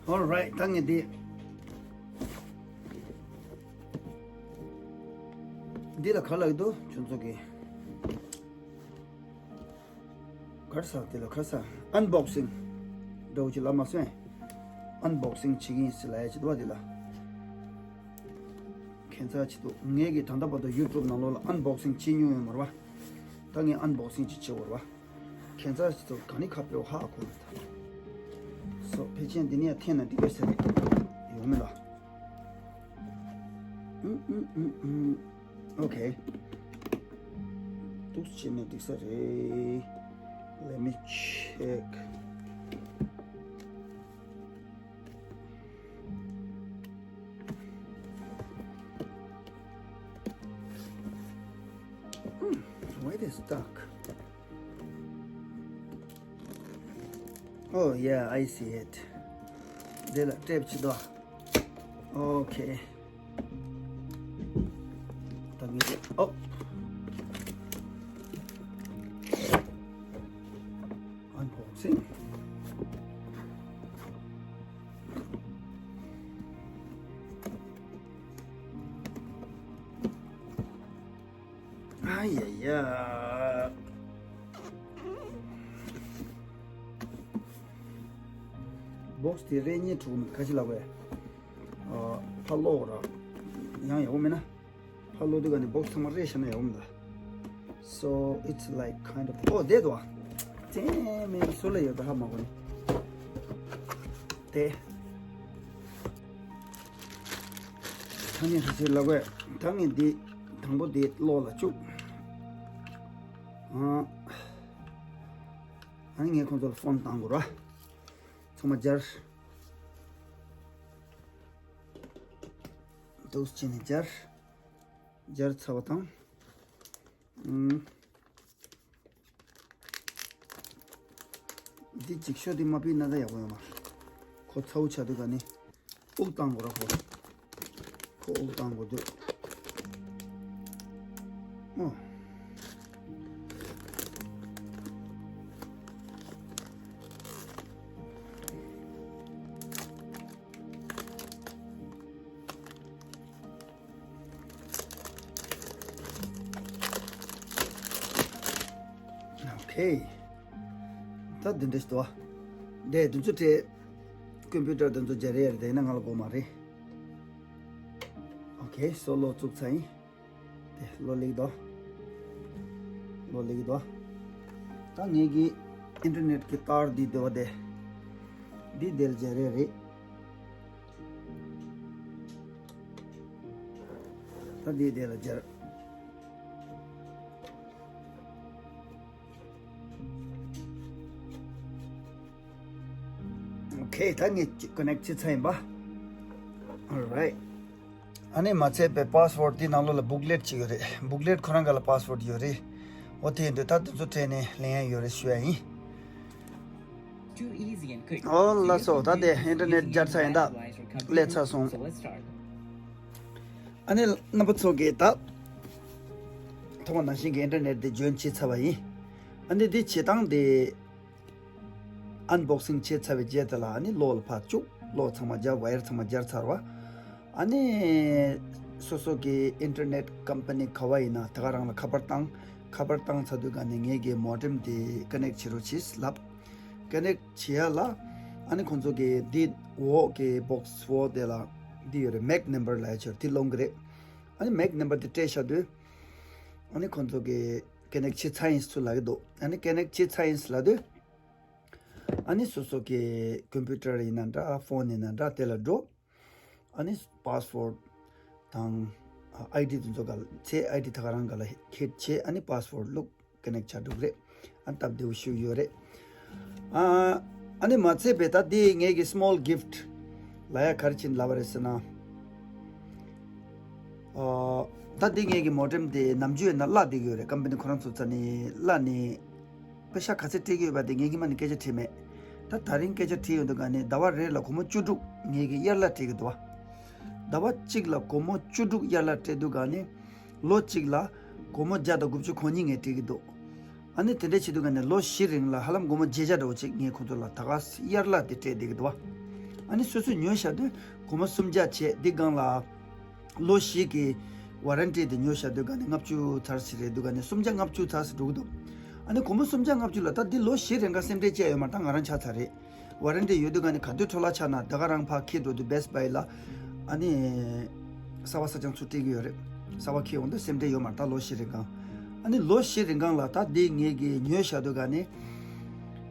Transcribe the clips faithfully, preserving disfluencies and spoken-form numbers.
Alright, ད་ངས་འདི། འདི་ལ་ག་ལབ་ཀྱི་འདུག་ཁྱོད་ཚོ་གི། གར་ས་དེ་ལ་གར་ས་ཨན་བོག་སིང་། འདྲ་བོ་ཅིག་ལབ་མ་སོང་། ཨན་བོག་སིང་བྱེད་ཀྱི་ཡིན་ཟེར་ལབ་ཡ་ཅིག་འདུག་བ་དེ་ལ། ཁྱད་མཚར་ཅིག་འདུག་ངས་ཀྱི་ད་ལྟ་བར་དུ་ཡུ་ཊུབ་ནང་ལོགས་ལ་ཨན་བོག་སིང་བྱེད་མྱོང་ཡོད་མ་རེད་བ། ད་ངས་ཨན་བོག་སིང་ཅིག་བྱེད་དགོས་རེད་བ། ཁྱད་མཚར་ཅིག་འདུག་ག་ནི་ཁ་ཕེ་ཧ་གོ་མི་ཐུབ། སོ་ཕལ་ཆེར་འདི་ནས་འཐེན་ན་འགྲིག་གི་ཟེར་ཡོང་མི་ལ། ཨུམ་ཨུམ་ཨུམ་ཨུམ། Okay. འདུག་སེ་བྱས་ནས་འགྲིག་ས་རེད། Let me check. Hmm, why they stuck? Oh yeah, I see it. དེ་ལ་ཊེབ་ཅིག་འདུག Okay. ད་ངས་དེ། ཨོ། Unboxing. ཨ་ཡ་ཡ། བོག་སི་དེ་རེ་གཉིས་འགྲོ་གི་མི་ཁ་ཅིག་ལབ་པས། ཨ། ཕར་སློག་ར། ཡང་ཡག་པོ་མེད་ན། ཕར་སློག་དུས་ག་ནས་བོག་སི་ཚང་མ་རེ་བཞག་ན་ཡག་པོ་མེད་ད། So it's like kind of. Oh, there you are. Damn it, སུ་ལ་ཡོད་ད་ཧ་མ་གོ་ནི། དེ། ད་ངས་ཁ་ཅིག་ལབ་པས། ད་ངས་འདི། དང་པོ་འདི་གློག་ལ་བཅུག་ཨ། ཨ་ནི་ངས་ཁོང་ཚོ་ལ་ཕོན་བཏང་དགོས་ར། ཚང་མ་སྦྱར། འདུག་སེ་བྱས་ནས་སྦྱར། སྦྱར་ཚར་བ་དང་། ཨུམ། འདི་ཅིག་ཤོ་འདི་མ་ཕུད་ན་ད་ཡག་པོ་ཡོད་མ་རེད། ཁོ་ཚ་བོ་ཆགས་དུས་ག་ནས། དབུགས་བཏང་དགོས་ར་ཁོ། ཁོ་དབུགས་བཏང་དགོས་དུས། ཨོ། Okay. ད་འདི་འདྲ་ཞིག་འདུག་ཨ། འདི་དེ་ཚོ་སྤྲད། ཀམ་པུ་ཊར་དེ་ཚོ་སྦྱར་ཡ་རེད་དེ་ན་ང་ལ་དགོས་མ་རེད། Okay, སོ་ལོ་བཙུགས་ཚར་ཡིན། དེ་ལོ་ལེགས་དོ། ལོ་ལེགས་དོ། ད་ངེད་ཀྱི་ཨིན་ཊར་ནེཊ་གི་ཏར་འདི་འདོད་པ་དེ། འདི་དེར་སྦྱར་རེ་རེད། ད་འདི་དེ་ལ་སྦྱར། Okay, ད་ངས་ཀོ་ནེག་བྱེད་ཚར་ཡིན་པ། Alright. ཨ་ནི་མ་ཚད་པའི་པཱ་སི་ཝརཌ་འདི་ནང་ལོགས་ལ་བུག་ལེཊ་ཅིག་ཡོད་རེད། བུག་ལེཊ་ཁོ་རང་ག་ལ་པཱ་སི་ཝརཌ་ཡོད་རེད། འོ་དེ་ཡིན་དུས་ད་དེ་ཚོ་སྤྲད་ནས་ལེན་ཡ་ཡོད་རེད་ཞུ་ཡ་ཡིན། Too easy and quick. ཨོ་ལགས་སོ། ད་དེ་ཨིན་ཊར་ནེཊ་སྦྱར་ཚར་ཡིན། ད་སླེབས་ཚར་སོང་། So let's start. ཨ་ནི་རྣམ་པ་ཚོ་གིས་ད་ཐོག་མ་ནང་བཞིན་གྱི་ཨིན་ཊར་ནེཊ་དེ་ཇོ་ཡིན་བྱས་ཚར་བ་ཡིན། ཨ་ནི་འདི་བྱེད་སྟངས་དེ། ཨན་བོག་སིང་བྱས་ཚར་བའི་རྗེས་དེ་ལ་ཨ་ནི་གློག་ལ་ཕར་བཅུག་གློག་ཚང་མ་སྦྱར། ཝ་ཡར་ཚང་མ་སྦྱར་ཚར་བ། ཨ་ནི་སོ་སོ་གི་ཨིན་ཊར་ནེཊ་ཀམ་པ་ནི་ག་བ་ཡིན་ན་དེ་ག་རང་ལ་ཁ་པར་བཏང་། ཁ་པར་བཏང་ཚར་དུས་ག་ནས་ངེད་ཀྱི་མོ་ཌེམ་དེ་ཀོ་ནེག་བྱེད་རོགས་བྱེད་ལབ། ཀོ་ནེག་བྱེད་ཡ་ལ་ཨ་ནི་ཁོང་ཚོ་གི་འདི་འོག་གི་བོག་སི་འོག་དེ་ལ་འདི་ཡོད་རེད། མེག་ནམ་བར་ལབ་ཡ་ཅིག་ཡོད་རེད། དེ་སློང་གི་རེད། ཨ་ནི་མེག་ནམ་བར་དེ་སྤྲད་བཞག་དུས་ཨ་ནི་ཁོང་ཚོ་གི་ཀོ་ནེག་བྱས་ཚར་ཡིན་ཟེར་ལབ་ཀྱི་འདུག་ཨ་ནི་ཀོ་ནེག་བྱས་ཚར་ཡིན་ཟེར་ལབ་དུས། ཨ་ནི་སོ་སོ་གི་ཀམ་པུ་ཊར་ཡིན་ན་འདྲ། ཕོན་ཡིན་ན་འདྲ། དེ་ལ་འགྲོ། ཨ་ནི་པཱ་སི་ཝརཌ་དང་ཨའི་ཌི་དེ་ཚོ་ག་ལ་ཚེ་ཨའི་ཌི་ད་ག་རང་ག་ལ་ཁྱེར་བྱས། ཨ་ནི་པཱ་སི་ཝརཌ་བླུགས། ཀོ་ནེག་བྱ་འགྲོ་གི་རེད། ཨ་ནི་སྟབས་བདེ་བོ་ཞིག་ཡོད་རེད། ཨ་ཨ་ནི་མ་ཚད་པའི་ད་འདི་ངེད་ཀྱི་སི་མོལ་གིཕ་ཊི་ལབ་ཡ་ག་རེ་བྱས་ནས་ལབ་པ་རེད་ཟེར་ན། ཨ་ད་འདི་ངེད་ཀྱི་མོ་ཌེམ་དེ་ནམ་རྒྱུན་ཡིན་ན་བརླག་བསྡད་ཀྱི་ཡོད་རེད། ཀམ་པ་ནི་ཁོ་རང་ཚོ་རྩ་ནས་བརླག་ནས། པེ་ཤ་ག་ཚད་སྤྲད་ཀྱི་ཡོད་པ་དེ་ངེད་ཀྱིས་མ་ནི་སྐད་ཆ་དྲིས་མེད། ད་ད་རིང་སྐད་ཆ་དྲིས་ཡོང་དུས་ག་ནས་ཟླ་བ་རེ་ལ་སྒོར་མོ་བཅུ་དྲུག་ངེད་ཀྱིས་གཡར་གླ་སྤྲད་ཀྱི་འདུག་བ། ཟླ་བ་གཅིག་ལ་སྒོར་མོ་བཅུ་དྲུག་གཡར་གླ་སྤྲད་དུས་ག་ནས་ལོ་གཅིག་ལ་སྒོར་མོ་བརྒྱ་དང་དགུ་བཅུ་གོ་གཉིས་ངས་སྤྲད་ཀྱི་འདུག་ཨ་ནི་དེ་འདྲ་བྱེད་དུས་ག་ནས་ལོ་བཞི་རིང་ལ་ཧ་ལམ་སྒོར་མོ་བརྒྱད་བརྒྱ་འདྲ་བོ་ཅིག་ངས་ཁོང་ཚོ་ལ་ད་ག་གཡར་གླ་དེ་སྤྲད་བསྡད་ཀྱི་འདུག་བ། ཨ་ནི་སོ་སོས་ཉོས་བཞག་དུས་སྒོར་མོ་སུམ་བརྒྱ་བྱས། འདི་སྒང་ལ་ལོ་བཞི་གི་ཝ་རན་ཊི་དེ་ཉོས་བཞག་དུས་ག་ནས་ལྔ་བཅུ་ཚར་ཟིན་རེད། འདུག་ག་ནས་སུམ་བརྒྱ་ལྔ་བཅུ་ཚར་ཟིན་འགྲོ་གི་འདུག་ཨ་ནི་སྒོར་མོ་སུམ་བརྒྱ་ལྔ་བཅུ་ལ་ད་འདི་ལོ་བཞི་རིང་ག་སེམས་ཁྲལ་བྱས་ཡོད་མ་རེད། ད་ང་རང་ཆགས་ཚར་རེད། ཝ་རན་ཊི་ཡོད་དུས་ག་ནས་ག་དུས་འཕྲོ་བརླག་ཆགས་ན་ད་ག་རང་ཕར་འཁྱེར་འགྲོ་དུས་བེ་སི་བྷའི་ལ་ཨ་ནི་གསར་པ་གསར་རྐྱང་ཚུར་སྤྲད་ཀྱི་ཡོད་རེད། གསར་པ་འཁྱེར་འོང་དུས་སེམས་ཁྲལ་ཡོད་མ་རེད། ད་ལོ་བཞི་རིང་གང་། ཨ་ནི་ལོ་བཞི་རིང་གང་ལ་ད་འདི་ངེད་ཀྱིས་ཉོས་བཞག་དུས་ག་ནས་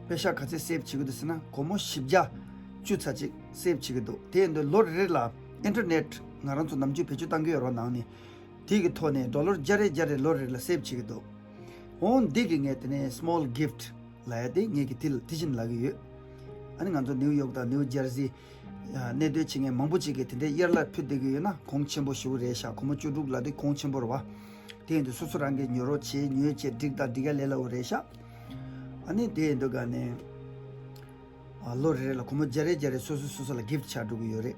པེ་ཤག་ག་ཚད་སེབ་བྱེད་ཀྱི་འདུག་ཟེར་ན། སྒོར་མོ་བཞི་བརྒྱ་བཅུ་ཚར་གཅིག་སེབ་བྱེད་ཀྱི་འདུག་དེ་ཡིན་དུས་ལོ་རེ་རེ་ལ་ཨིན་ཊར་ནེཊ་ང་རང་ཚོ་ནམ་རྒྱུན་བེད་སྤྱོད་བཏང་གི་ཡོད་རེད་པ། ནང་ནས་དེ་གི་ཐོག་ནས་ཌོ་ལར་བརྒྱ་རེ་བརྒྱ་རེ་ལོ་རེ་ལ་སེབ་བྱེད་ཀྱི་འདུག་འོ་འདི་གི་ངས་དེ་ནས་སི་མོལ་གིཕ་ཊི་ལབ་ཡ་དེ་ངེད་ཀྱིས་དེ་དེ་བཞིན་ལབ་ཀྱི་ཡོད། ཨ་ནི་ང་ཚོ་ནིའུ་ཡོག་དང་ནིའུ་ཇར་སི་གནས་སྡོད་བྱེད་མཁན་མང་པོ་ཅིག་གིས་དེ་འདྲའི་གཡར་ལབ་ཕུལ་བསྡད་ཀྱི་ཡོད་ན་གོང་ཆེན་པོ་ཞེ་པོ་རེད་ཤག་སྒོར་མོ་བཅུ་དྲུག་ལབ་དུས་གོང་ཆེན་པོ་རེད་པ། དེ་ཡིན་དུས་སོ་སོ་རང་གིས་ཉོ་རོགས་བྱེད། ཉོས་བྱས་འགྲིག་དང་འགྲིག་ཡ་ལས་སླ་པོ་རེད་ཤག་ཨ་ནི་དེ་ཡིན་དུས་ག་ནས་ཨ་ལོ་རེ་རེ་ལ་སྒོར་མོ་བརྒྱ་རེ་བརྒྱ་རེ་སོ་སོ་སོ་སོ་ལ་གིཕ་ཊི་ཆགས་འགྲོ་གི་ཡོད་རེད།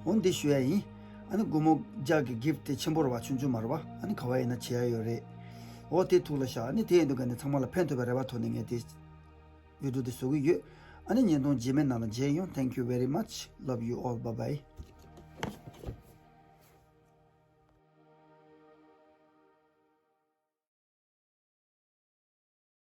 འོ་འདི་ཞུ་ཡ་ཡིན། ཨ་ནི་སྒོར་མོ་བརྒྱ་གི་གིཕ་ཊི་དེ་ཆེན་པོ་རེད་པ། ཆུང་ཆུང་མ་རེད་པ། ཨ་ནི་ག་པར་ཡིན་ན་བྱེད་ཡ་ཡོད་རེད། འོ་དེ་ཐུགས་ལ་བཞག་ཨ་ནི་དེ་ཡིན་དུས་ག་ནས་ཚང་མ་ལ་ཕན་ཐོགས་པའི་རེ་བ་ཐོག་ནས་ངས་དེ་བི་ཌི་ཡོ་དེ་བཟོ་གི་ཡོད། ཨ་ནི་བརྙན་ཐུང་རྗེས་མའི་ནང་ལ་མཇལ་ཡོང་། Thank you very much. Love you all. Bye bye.